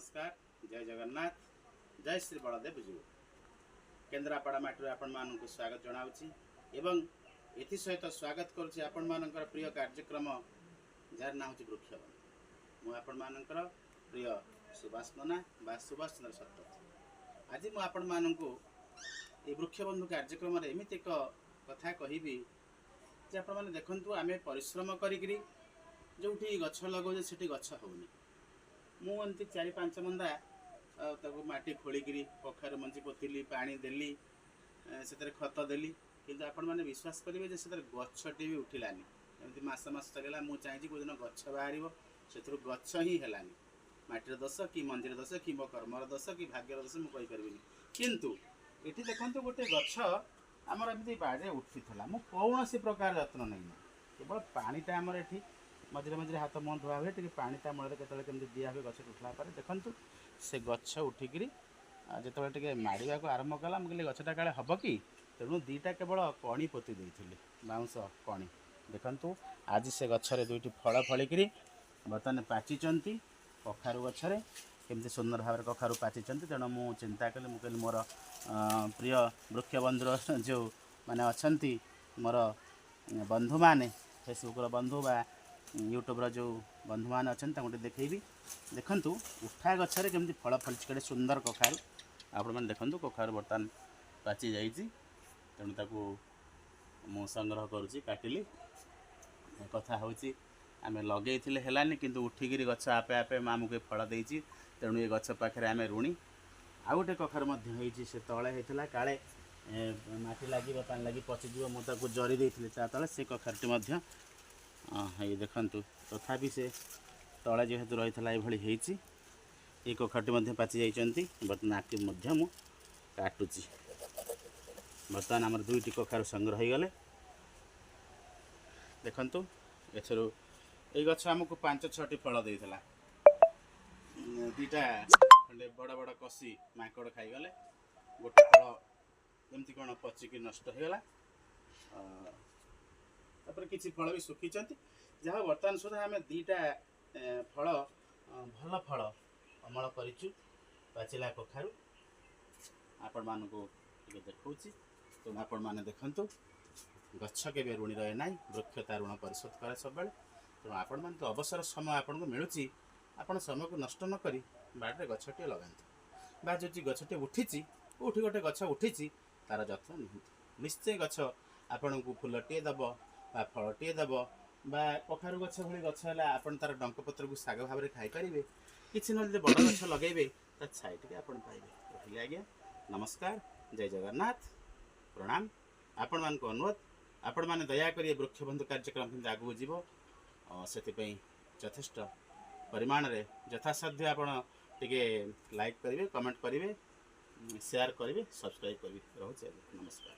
ନମସ୍କାର, ଜୟ ଜଗନ୍ନାଥ, ଜୟ ଶ୍ରୀ ବଳଦେବ ଜୀଉ। କେନ୍ଦ୍ରାପଡ଼ା ମାଟିରୁ ଆପଣମାନଙ୍କୁ ସ୍ୱାଗତ ଜଣାଉଛି ଏବଂ ଏଥିସହିତ ସ୍ୱାଗତ କରୁଛି ଆପଣମାନଙ୍କର ପ୍ରିୟ କାର୍ଯ୍ୟକ୍ରମ, ଯାହାର ନାଁ ହେଉଛି ବୃକ୍ଷବନ୍ଧୁ। ମୁଁ ଆପଣମାନଙ୍କର ପ୍ରିୟ ସୁଭାଷ ନନା ବା ସୁଭାଷ ଚନ୍ଦ୍ର ଶତପଥୀ। ଆଜି ମୁଁ ଆପଣମାନଙ୍କୁ ଏ ବୃକ୍ଷବନ୍ଧୁ କାର୍ଯ୍ୟକ୍ରମରେ ଏମିତି ଏକ କଥା କହିବି ଯେ ଆପଣମାନେ ଦେଖନ୍ତୁ, ଆମେ ପରିଶ୍ରମ କରିକିରି ଯେଉଁଠି ଗଛ ଲଗାଉଛେ ସେଠି ଗଛ ହେଉନି। ମୁଁ ଏମିତି 4-5 ମନ୍ଦା ତାକୁ ମାଟି ଖୋଳିକିରି କଖାରୁ ମଞ୍ଜି ପୋତିଲି, ପାଣି ଦେଲି, ସେଥିରେ ଖତ ଦେଲି, କିନ୍ତୁ ଆପଣମାନେ ବିଶ୍ୱାସ କରିବେ ଯେ ସେଥିରେ ଗଛଟି ବି ଉଠିଲାନି। ଏମିତି ମାସ ମାସ ଚାଲିଲା। ମୁଁ ଚାହିଁଛି କେଉଁଦିନ ଗଛ ବାହାରିବ, ସେଥିରୁ ଗଛ ହିଁ ହେଲାନି। ମାଟିର ଦୋଷ କି ମଞ୍ଜିର ଦୋଷ କି ମୋ କର୍ମର ଦୋଷ କି ଭାଗ୍ୟର ଦୋଷ, ମୁଁ କହିପାରିବିନି। କିନ୍ତୁ ଏଠି ଦେଖନ୍ତୁ, ଗୋଟେ ଗଛ ଆମର ଏମିତି ବାଡ଼ିରେ ଉଠିଥିଲା। ମୁଁ କୌଣସି ପ୍ରକାର ଯତ୍ନ ନେଇନି, କେବଳ ପାଣିଟା ଆମର ଏଠି ମଝିରେ ମଝିରେ ହାତ ମୁହଁ ଧୁଆ ହୁଏ, ଟିକେ ପାଣି ତା ମୂଳରେ କେତେବେଳେ କେମିତି ଦିଆ ହୁଏ ଗଛଟି ଉଠିଲା ପରେ। ଦେଖନ୍ତୁ, ସେ ଗଛ ଉଠିକିରି ଯେତେବେଳେ ଟିକେ ମାଡ଼ିବାକୁ ଆରମ୍ଭ କଲା, ମୁଁ କହିଲି ଗଛଟା କାଳେ ହେବ କି, ତେଣୁ ଦୁଇଟା କେବଳ କଣି ପୋତି ଦେଇଥିଲି, ବାଉଁଶ କଣି। ଦେଖନ୍ତୁ, ଆଜି ସେ ଗଛରେ ଦୁଇଟି ଫଳ ଫଳିକିରି ବର୍ତ୍ତମାନ ପାଚିଛନ୍ତି। କଖାରୁ ଗଛରେ କେମିତି ସୁନ୍ଦର ଭାବରେ କଖାରୁ ପାଚିଛନ୍ତି। ତେଣୁ ମୁଁ ଚିନ୍ତା କଲି, ମୁଁ କହିଲି ମୋର ପ୍ରିୟ ବୃକ୍ଷବନ୍ଧୁର ଯେଉଁ ମାନେ ଅଛନ୍ତି, ମୋର ବନ୍ଧୁମାନେ, ଫେସବୁକ୍ର ବନ୍ଧୁ ବା ୟୁଟ୍ୟୁବ୍ର ଯେଉଁ ବନ୍ଧୁମାନେ ଅଛନ୍ତି, ତାଙ୍କୁ ଟିକେ ଦେଖେଇବି। ଦେଖନ୍ତୁ, ଉଠା ଗଛରେ କେମିତି ଫଳ ଫଳିଛି, କେଡ଼େ ସୁନ୍ଦର କଖାରୁ। ଆପଣମାନେ ଦେଖନ୍ତୁ, କଖାରୁ ବର୍ତ୍ତମାନ ପାଚି ଯାଇଛି, ତେଣୁ ତାକୁ ମୁଁ ସଂଗ୍ରହ କରୁଛି, କାଟିଲି। କଥା ହେଉଛି, ଆମେ ଲଗେଇଥିଲେ ହେଲାନି, କିନ୍ତୁ ଉଠିକିରି ଗଛ ଆପେ ଆପେ ଆମକୁ ଏ ଫଳ ଦେଇଛି, ତେଣୁ ଏ ଗଛ ପାଖରେ ଆମେ ଋଣୀ। ଆଉ ଗୋଟେ କଖାରୁ ମଧ୍ୟ ହେଇଛି, ସେ ତଳେ ହେଇଥିଲା, କାଳେ ମାଟି ଲାଗିବ, ପାଣି ଲାଗି ପଚିଯିବ, ମୁଁ ତାକୁ ଜରି ଦେଇଥିଲି ତା ତଳେ। ସେ କଖାରୁଟି ମଧ୍ୟ ହେଇ ଦେଖନ୍ତୁ, ତଥାପି ସେ ତଳେ ଯେହେତୁ ରହିଥିଲା ଏଇଭଳି ହେଇଛି। ଏ କଖାରୁଟି ମଧ୍ୟ ପାଚି ଯାଇଛନ୍ତି, ବର୍ତ୍ତମାନ ଆକୁ ମଧ୍ୟ ମୁଁ କାଟୁଛି। ବର୍ତ୍ତମାନ ଆମର ଦୁଇଟି କଖାରୁ ସଂଗ୍ରହ ହେଇଗଲେ। ଦେଖନ୍ତୁ, ଏଥିରୁ ଏଇ ଗଛ ଆମକୁ 5-6ଟି ଫଳ ଦେଇଥିଲା। ଦୁଇଟା ଖଣ୍ଡେ ବଡ଼ ବଡ଼ କଷି ମାଙ୍କଡ଼ ଖାଇଗଲେ, ଗୋଟେ ଫଳ ଏମିତି କ'ଣ ପଚିକି ନଷ୍ଟ ହେଇଗଲା, ତାପରେ କିଛି ଫଳ ବି ଶୁଖିଛନ୍ତି। ଯାହା ବର୍ତ୍ତମାନ ସୁଦ୍ଧା ଆମେ ଦୁଇଟା ଫଳ, ଭଲ ଫଳ ଅମଳ କରିଛୁ, ପାଚିଲା କଖାରୁ। ଆପଣମାନଙ୍କୁ ଟିକେ ଦେଖାଉଛି, ତେଣୁ ଆପଣମାନେ ଦେଖନ୍ତୁ, ଗଛ କେବେ ଋଣୀ ରହେ ନାହିଁ, ବୃକ୍ଷ ତା ଋଣ ପରିଶୋଧ କରେ ସବୁବେଳେ। ତେଣୁ ଆପଣମାନଙ୍କୁ ଅବସର ସମୟ ଆପଣଙ୍କୁ ମିଳୁଛି, ଆପଣ ସମୟକୁ ନଷ୍ଟ ନ କରି ବାଡ଼ିରେ ଗଛଟିଏ ଲଗାନ୍ତୁ, ବା ଯଦି ଗଛଟିଏ ଉଠିଛି, କେଉଁଠି ଗୋଟେ ଗଛ ଉଠିଛି, ତାର ଯତ୍ନ ନିଅନ୍ତୁ। ନିଶ୍ଚୟ ଗଛ ଆପଣଙ୍କୁ ଫୁଲଟିଏ ଦେବ ବା ଫଳଟିଏ ଦେବ, ବା କଖାରୁ ଗଛ ଭଳି ଗଛ ହେଲା ଆପଣ ତାର ଡଙ୍କ ପତ୍ରକୁ ଶାଗ ଭାବରେ ଖାଇପାରିବେ। କିଛି ନହେଲେ ଯଦି ବଡ଼ ଗଛ ଲଗାଇବେ, ତା ଛାଇ ଟିକେ ଆପଣ ପାଇବେ। ରହିଲି ଆଜ୍ଞା, ନମସ୍କାର, ଜୟ ଜଗନ୍ନାଥ, ପ୍ରଣାମ। ଆପଣମାନଙ୍କୁ ଅନୁରୋଧ, ଆପଣମାନେ ଦୟାକରି ଏ ବୃକ୍ଷବନ୍ଧୁ କାର୍ଯ୍ୟକ୍ରମ କେମିତି ଆଗକୁ ଯିବ, ସେଥିପାଇଁ ଯଥେଷ୍ଟ ପରିମାଣରେ ଯଥାସାଧ୍ୟ ଆପଣ ଟିକେ ଲାଇକ୍ କରିବେ, କମେଣ୍ଟ କରିବେ, ସେୟାର କରିବେ, ସବସ୍କ୍ରାଇବ୍ କରିବେ। ରହୁଛି ଆଜ୍ଞା, ନମସ୍କାର।